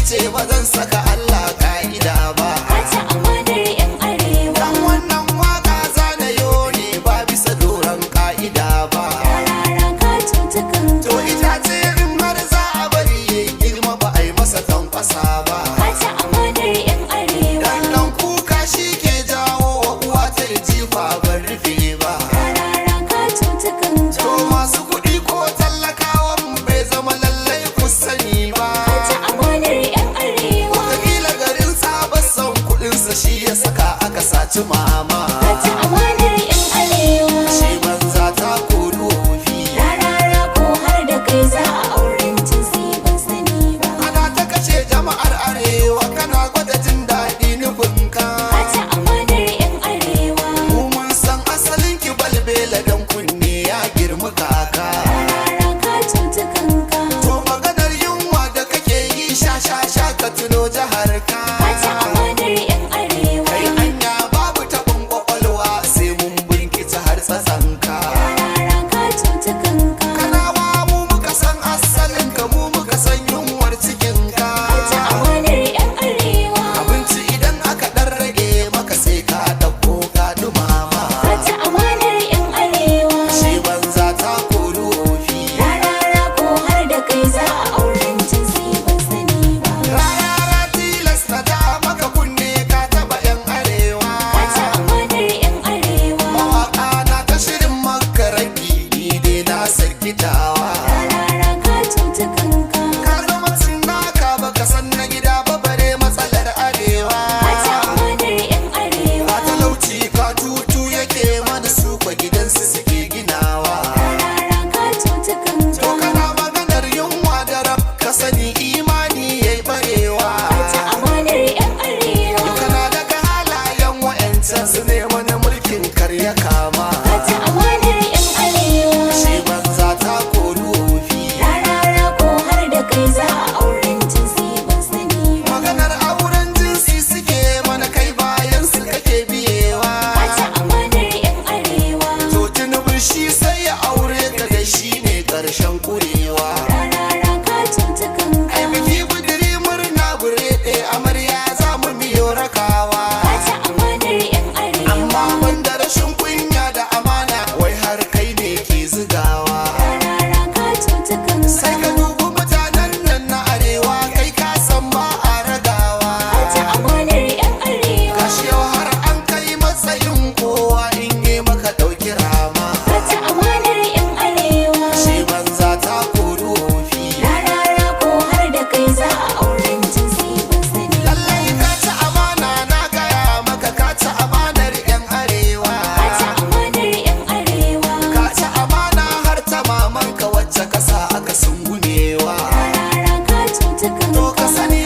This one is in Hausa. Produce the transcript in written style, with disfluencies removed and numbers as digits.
ce ba zan saka Allah ka'ida ba. Ka ci amanar 'yan arewa. Dan wannan waka zanayo ne ba bisa doron ka'ida ba. Rarara ka cuci kanka. To itace in har za a bari ya girma ba a yi masa tankwasa ba. Ka ci amanar 'yan arewa. Dan dan kuka shi ke jawo wa uwa ta yi jifa ban rufe ba. Rarara ka cuci kanka. To masu kuɗi ko talakawan bai zama lallai ku sani ba. Ka ci amanar 'yan arewa. Wataƙila garin tsabar son kuɗinsa shi ya saka aka saci mama. Ka ci amanar 'yan arewa. Shi banza ta kori wofi. Rarara ko har da kai za a auren jinsi ban sani ba. Ana ta kashe jama'ar arewa kana gwada jin daɗi nufinka. Ka ci amanar 'yan arewa. Mu mun san asalin ki balbela dan kunne ya girmi kaka. Rarara ka cuci kanka. To maganar yunwa da kake yi sha sha sha ka tuno jihar ka. Ka ci amanar 'yan arewa. Kai anya babu taɓin kwakwalwa sai mun binkita har tsatsanka. Rarara ka cuci kanka. Kanawa mu muka san asalin ka mu muka san yunwar cikin ka. Ka ci amanar 'yan arewa. Abinci idan aka ɗan rage maka sai ka ɗauko ka dumama. Ka ci amanar 'yan arewa. Shi banza ta kori wofi. Rarara ko har da kai za a auren jinsi ban sani ba. Rarara tilas na ja maka kunne ka taɓa 'yan arewa. Ka ci amanar 'yan arewa. Mawaƙa na ta shirin makaraki ni dai na sakitawa. Rarara ka cuci kanka. Ka zama naka baka san na gida ba bare matsalar arewa. Ka ci amanar 'yan arewa. Ka talauci ka tutu yake mana su kwa gidansu suke ginawa. Rarara ka cuci kanka. To kana maganar yunwa da rab ka sani imani yayi barewa. Ka ci amanar 'yan arewa. Kana daga halayen wa'yancan su ne wani mulkin karya kama. Ka ci amanar 'yan arewa. Shi banza ta kori wofi. Rarara ko har da kai za a auren jinsi ban sani ba. Maganar auren jinsi suke mana kai bayan su kake biyewa. Ka ci amanar 'yan arewa. To Tinubu shi sai ya aure ka da shi ne ƙarshen kurewa. Rarara ka cuci kanka. Ai biki budiri murna gure ɗaya amarya za mu miyo rakawa. Ka ci amanar 'yan arewa. Amma banda rashin kunya da amana wai har kai ne ke zigawa. Rarara ka cuci kanka. Sai ka dubi mutanen nan na arewa kai ka san ba a ragawa. Ka ci amanar 'yan arewa. Gashi yau har an kai matsayin kowa in yi maka ɗauki rama. Ka ci amanar 'yan arewa. Shi banza ta kori wofi. Rarara ko har da kai za a auren jinsi ban sani ba. Lallai ka ci amana na gaya maka ka ci amanar 'yan arewa. Ka ci amanar 'yan arewa. Ka ci amana har ta mamanka wacce ka sa aka sungumewa. Rarara ka cuci To ka kanka. sani